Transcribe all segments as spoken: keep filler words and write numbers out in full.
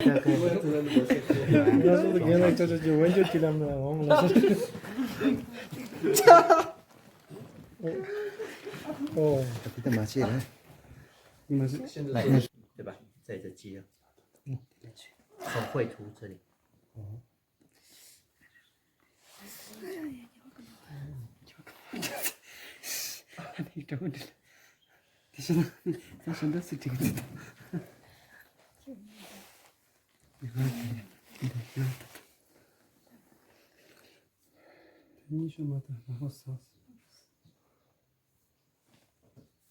ང་ཚོ་ལ་རྒན་ལགས་ཅག་ཅག་གི་འོན་ཆོད་ཀྱི་ལམ་ལ་འོང་ལ། ཨོ། ད་དེ་ད་མ་བྱེད་ར། 现在是对吧？在这记啊，从绘图这里。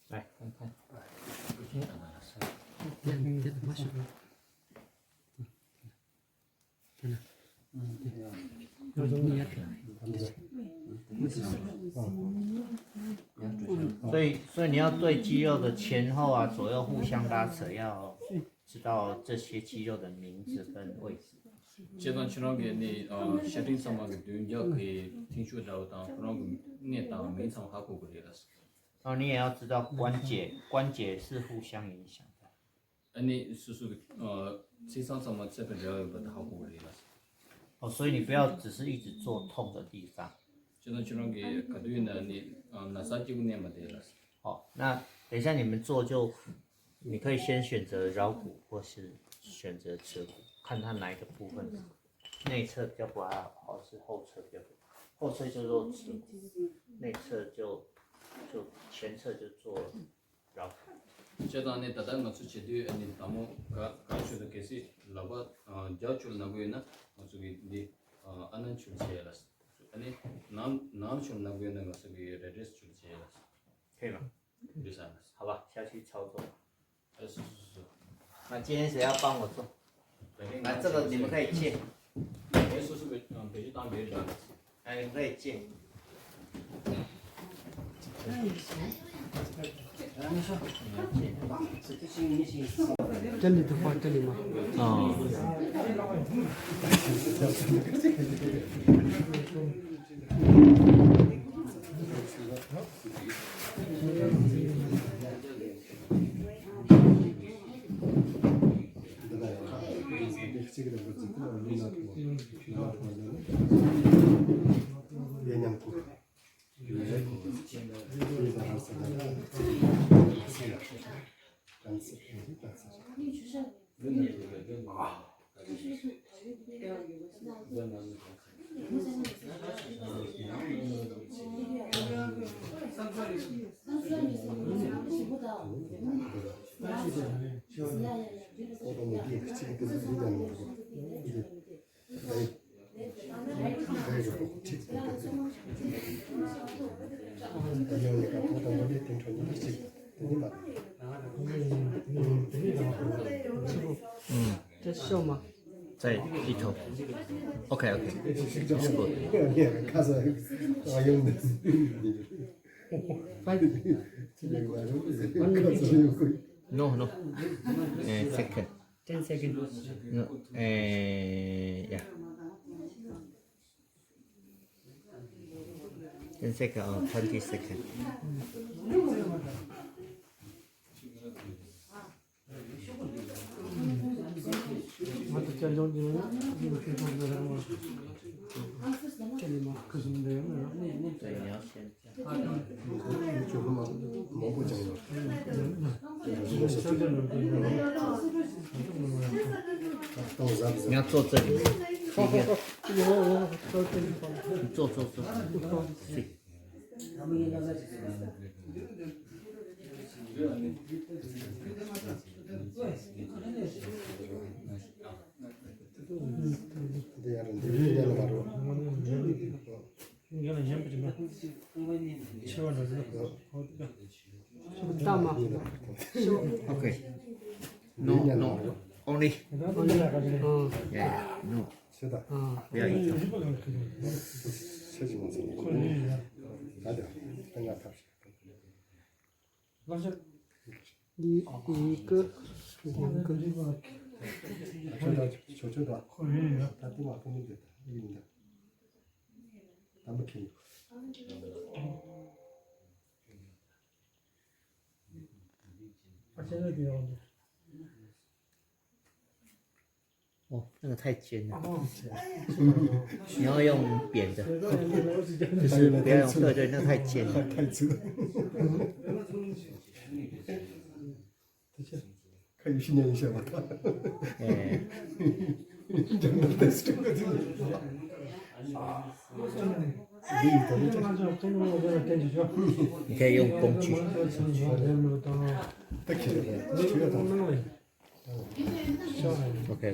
来，看看。 所以，所以你要对肌肉的前后啊、左右互相拉扯，要知道这些肌肉的名字跟位置。 བྱས་ཙང་ཁྱེད་རང་གིས་ནི་ཤ་ཁྲག་ཚང་མ་གི་མདུན་རྒྱབ་ཀྱི་མཐིང་ཤུ་འདྲ་བོ་དང་ཁོ་རང་གི་གནས་དང་མིང་ཚང་མ་ཧ་གོ་དགོས་རེད་ལ། 然后你也要知道关节，关节是互相影响的。 ཨ་ནི་སོ་སོ་གི་ཚེས་གྲངས་ཚང་མ་ཚད་པའི་འབྲེལ་བ་ཡོད་པ་དེ་ཧ་གོ་དགོས་རེད་ལ། 哦，所以你不要只是一直做痛的地方。 ཅེ་ན་ཁྱོད་རང་གིས་ག་དུས་ཡིན་ན་ནི་ན་ཚ་སྐྱིད་པོ་གནས་མ་བསྡད་ལ། 好，那等一下你们做就，你可以先选择桡骨或是选择耻骨，看它哪一个部分，内侧比较不好，还是后侧比较不好？后侧就做耻骨，内侧就就前侧就做 རོགས། བྱས་ཙང་ནི་ད་ལྟ་ང་ཚོ་བྱེད་དུས་ཨ་ནི་ཟླ་མོ་ག་ག་ཆུ་དང་གལ་སྲིད་ལག་པ་རྒྱབ་ཆུ་ལ་ན་གི་ཡོད་ན་ང་ཚོ་གི་འདི་ཨ་ནན་ཆུ་ལ་བྱེད་ཡ་ལ། ཨ་ནི་ནང་ནང་ཆུ་ལ་ན་གི་ཡོད་ན་ང་ཚོ་གི་རེ་ཌི་ཡས་ཆུ་ལ་བྱེད་ཡ་ལ། 可以吗？ འདི་ས་ན། 好吧，下去操作。 ཨ་སོ་སོ་སོ། 那今天谁要帮我做？ 来，这个你们可以借。 ཨེ་སོ་སོ་བེད་བེད་སྤྱོད་བཏང་བེད་འདྲ། 哎，你们可以借。 这里的话，这里吗？啊。 这是吗？ 在里头。OK OK，it's good。 No no。 Ten second。 No，哎呀。 Ten second or twenty second. Ten second. Okay. No no, only. Yeah, no. 不要移动。 一一个两个。 ཨ་ཅེ་ན་དེ་ཡོང་། 哦，那个太尖了，你要用扁的，就是不要用对对，那太尖了。太粗了。看有训练一下吧。哎，讲的太深了，真的。你可以用工具。OK OK。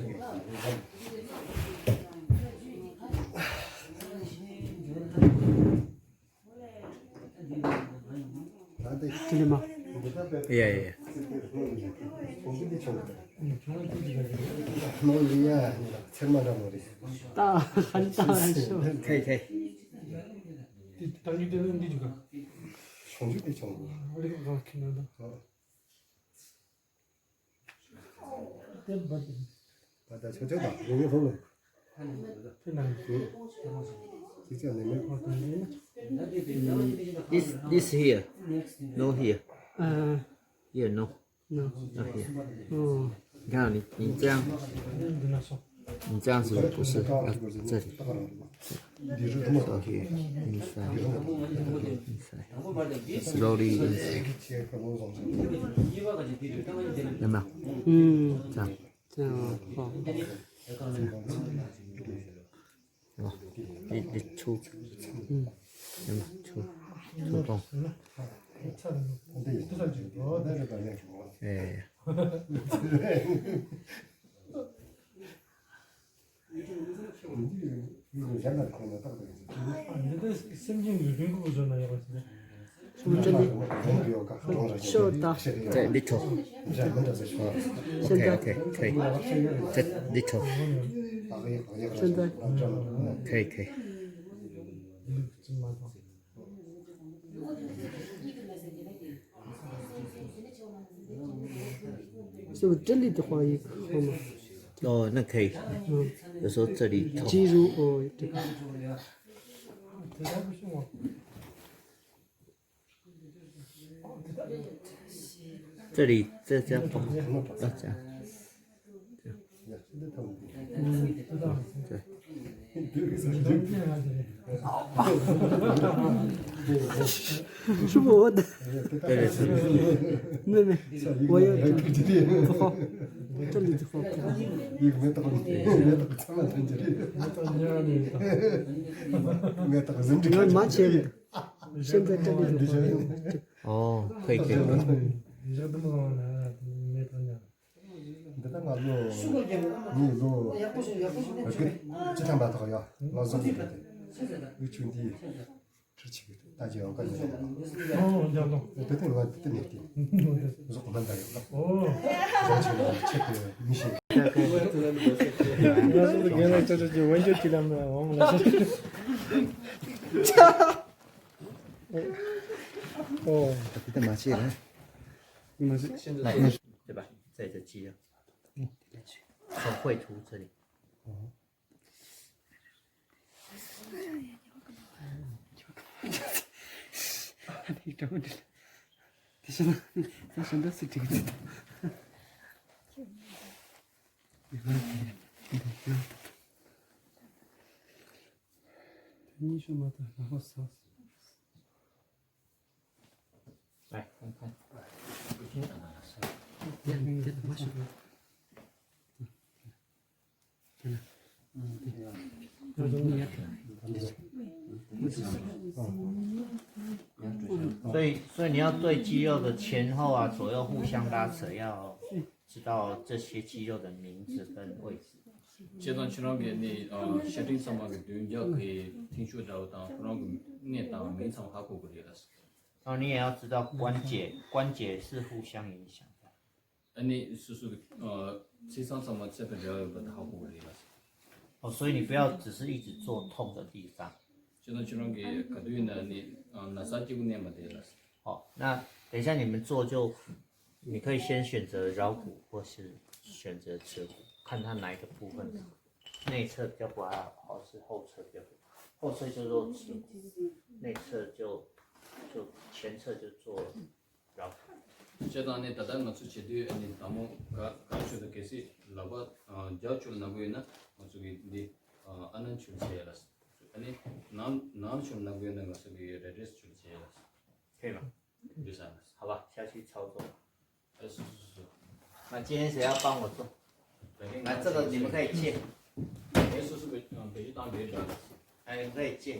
这里吗？ཡ་ཡ་ཡ། ད་ཧ་ལས་ད་ཧ་ཤོ། 可以可以。ད་ཡུལ་དེ་ནི་འདི་ཅིག་ག་ཆུང་ཆུང་དེ་ཆུང་། ཨ་རིག་ག་ཁྱི་ན་ད། This, this here. No here. Here, no. Not here. 你看你，你这样，你这样子不是要这里。 So here, inside, inside, slowly inside. 有没有？嗯，这样。这样啊，好。哦，你，你抽，嗯，有没有？抽，抽中。哎。 འདི་ལྟར་སེམས་ཅན་གྱི་རིང་པོ་བཟོ་ན་ཡག་པ་ཞིག་རེད། ཤོ་ད། ཤོ་ད། 这里头。OK，OK，可以。这里头。现在。可以，可以。 是不是这里的话也好嘛？哦，那可以。嗯。有时候这里痛。肌肉，哦，这个。 这里这这样痛，要这样。对。是我的。对对对。妹妹，我要这里，不好，这里不好。你要拿钱。 现在这里的话，哦，可以可以。འདི་ལྟ་ང་ལོ་ངའི་ལོ་ཅི་ཐམ་པ་ཐག་ཡ་ལོ་བཟང་གི་རེད། འུ་ཆུ་འདི་ཁྲི་ཆིག་ད་ཅི་ཡང་ཀ་ཅི་ཡང་དེ་ལྟ་ང་དེ་ལྟ་ནས་དེ་བཟོ་གོ་མ་འདའ་ཡོད་ལ། ཨོ། བཟོ་ཆེ་ལ་ཆེ་གི་མི་ཤེས། ང་ཚོ་རྒན་ལགས་ཅོ་ཅོ་ཅོ་ཝན་ཅོ་ཅི་ལམ་ལ་འོང་ལ། ཨོ། ད་དེ་ལྟ་མ་བྱེད་ར། མ་བྱེད། 对吧？在这肌肉，手绘图这里。哦。 来，看看。 所以，所以你要对肌肉的前后啊、左右互相拉扯，要知道这些肌肉的名字跟位置。 བྱས་ཙང་ཁྱེད་རང་གིས་ནི་ཨ་ཤ་ཁྲག་ཚང་མ་གི་མདུན་རྒྱབ་ཀྱི་མཐིང་ཤུགས་འདྲ་བོ་དང་ཁོ་རང་གི་གནས་དང་མིང་ཚང་མ་ཧ་གོ་དགོས་རེད་ལ། 然后你也要知道关节，关节是互相影响的。 ཨ་ནི་སོ་སོ་གི་ཨ་ཚེས་བཟང་ཚང་མ་ཚེས་པ་འབྲེལ་བ་ཡོད་པ་དེ་ཧ་གོ་གི་རེད་ལ། 哦，所以你不要只是一直做痛的地方。 ཅི་ན་ཁྱེད་རང་གི་ག་དུས་ཡིན་ན་ནི་ཨ་ན་ཚ་སྐྱིད་པོ་གནས་མ་བསྡད་ལ། 好，那等一下你们做就，你可以先选择桡骨或是选择尺骨，看它哪一个部分，内侧比较不好，还是后侧比较不好？后侧就做尺骨，内侧就，就前侧就做 桡骨。བྱས་ཙང་ནི་ད་ལྟ་ང་ཚོ་བྱེད་དུས་ཨ་ནི་དང་པོ་ག་ག་ཆོད་དུ་གལ་སྲིད་ལག་པ་རྒྱ་ཆོད་ལ་ན་དགོས་ཡོད་ན་ང་ཚོ་གི་འདི་ཨ་ནན་ཆོད་བྱས་ལ། ཨ་ནི་ནང་ནང་ཆོད་ལ་ན་དགོས་ཡོད་ན་ང་ཚོ་གི་རེ་ཌི་ཡས་ཆོད་བྱས་ལ། ཁྱེད་ལ། འདི་ས་ན། ཧ་ལ་ཤ་ཤི་ཆའོ་ཚོ། ཨ་སུ་སུ་སུ། ང་ཅན་ཟེར་ཡ་སྤང་ངོ་ཚོ། ང་ཚ་ལ་ནི་མི་ཁ་ཡི་ཆེ། ཨེ་སུ་སུ་བེད་བེད་ཀྱི་བཏང་བེད་འདྲ། ཨ་ཡི་ཁ་ཡི་ཆེ།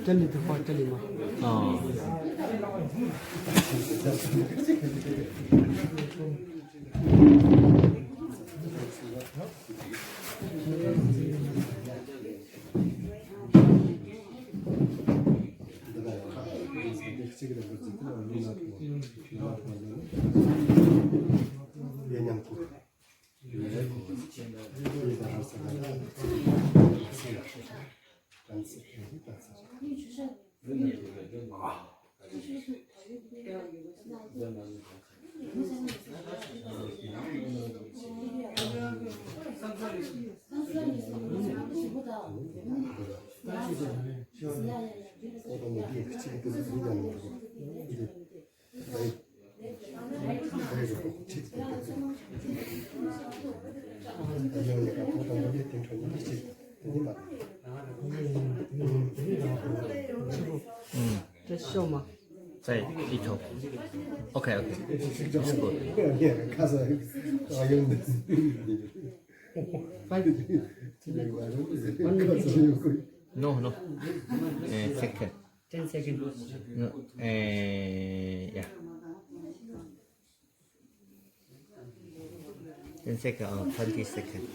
ཏན་ནི་དུ་ཧོ་ཏན་ནི་མ། ཨ། ཤོ་མ། ཙེ་ཨི་ཐོ། Okay, okay. It's good. No, no. Uh, second. Ten seconds. No, uh, yeah. Ten seconds or twenty seconds.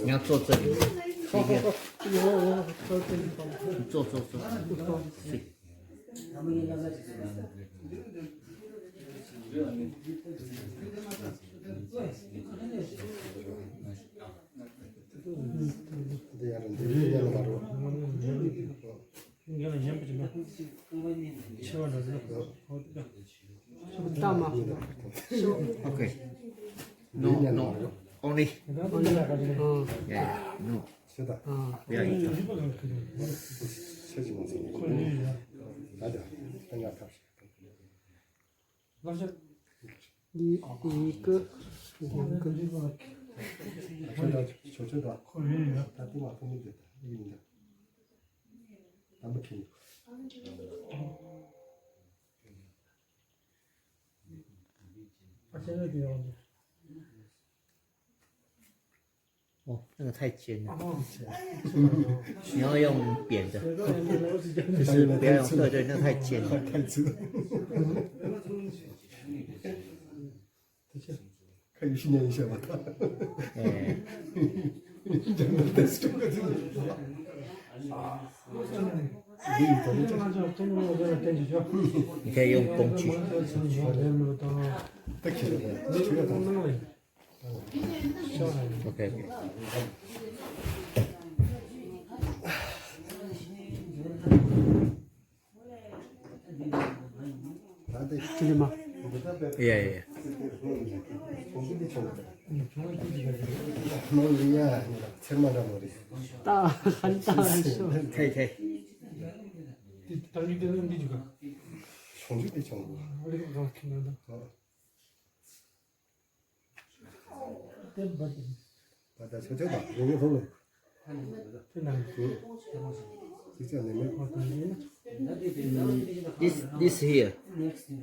ང་ཙོ་ཙེ། ཙོ་ཙོ་ཙོ། Okay. No, no. Only. Yeah, yeah. No. Yeah, it's okay. Oh, 那个太尖了。你要用扁的，就是不要用，对，对，那太尖了。可以训练一下吗？哎。讲的太深了，真的。你可以用工具。OK, OK. Yeah, yeah, yeah. ད་ཧན་ད་ཧན་ཤོ། ཁེ་ཁེ། This, this here.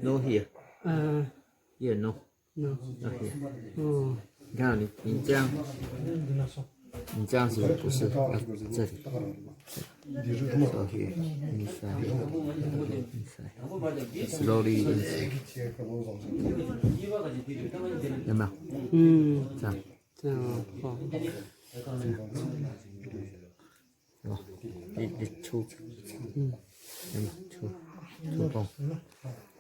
No here. Uh, here, no. No. Not here. Oh. 你看你，你这样，你这样是不是？啊，这里。So here, inside, inside. Slowly inside. 有没有？嗯。这样。这样，好。哦，你，你出。嗯。有没有？出，出洞。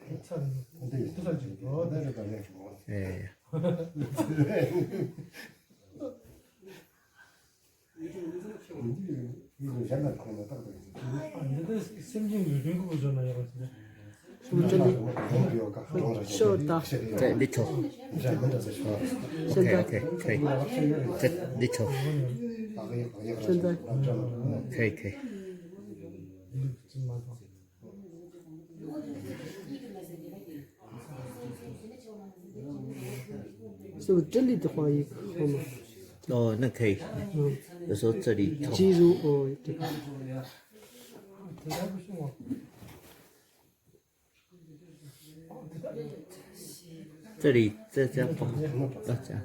ཚར་ནས་འདི་ཡིན་ཚར་ཅིག་འོ་དེ་རེད་པ་ལས་བྱུང་། ཨེ། འདི་ལྟར་སེམས་ཅན་གྱི་རིན་པོ་ཆེ་ན་ཡོད་པ་དེ། ཤོ་ད། ཤོ་ད། ཁེ་ཁེ་ཁེ། འདི་ཆོ། ཤོ་ད། ཁེ་ཁེ། སུ་ཏྲི་ལི་དེ་ཧོ་ཡིག་ཧོ་མ། ཨོ་ན་ཁེ། ཨོ་སོ་ཙ་རི་ཐོ། ཅི་རུ་ཨོ་ཡིག་དེ། ཙ་རི་ཙ་ཙ་པོ་ཙ་ཙ།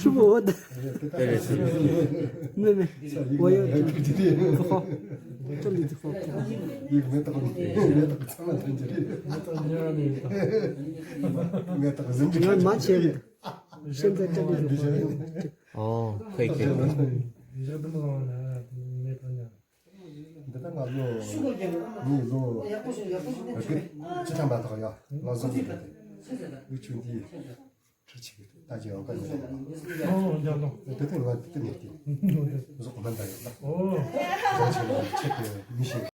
ཤུ་བོ་ཨོ་ད། ནེ་ནེ། ཝ་ཡོ་ཁོ་ཁོ། ཅམ་ལི་ཁོ་ཁོ། ང་མ་ཆེ། ཤེས་ཚད་ཅམ་ལི་ཁོ། ཨོ་ཁོས་ཁོས། འདི་ལྟར་ང་ལོ་ངའི་ལོ་བརྒྱད་ཅུ་ཐམ་པ་དག་ཡ་ལ་བཟོ་གི་འདུག་འུ་ཆུང་འདི་ཁྲི་ཆིག་ད་ཅི་ཡོང་ག་ཡོད། ཨོ་འདི་ལོ། དེ་ཐེངས་ང་འདི་ནས་ཀྱི་བཟོ་གོ་མ་འདའ་ཡོད་ལ། ཨོ། བཟོ་ཆེ་ལ་ཆེ་གི་མི་ཤེས།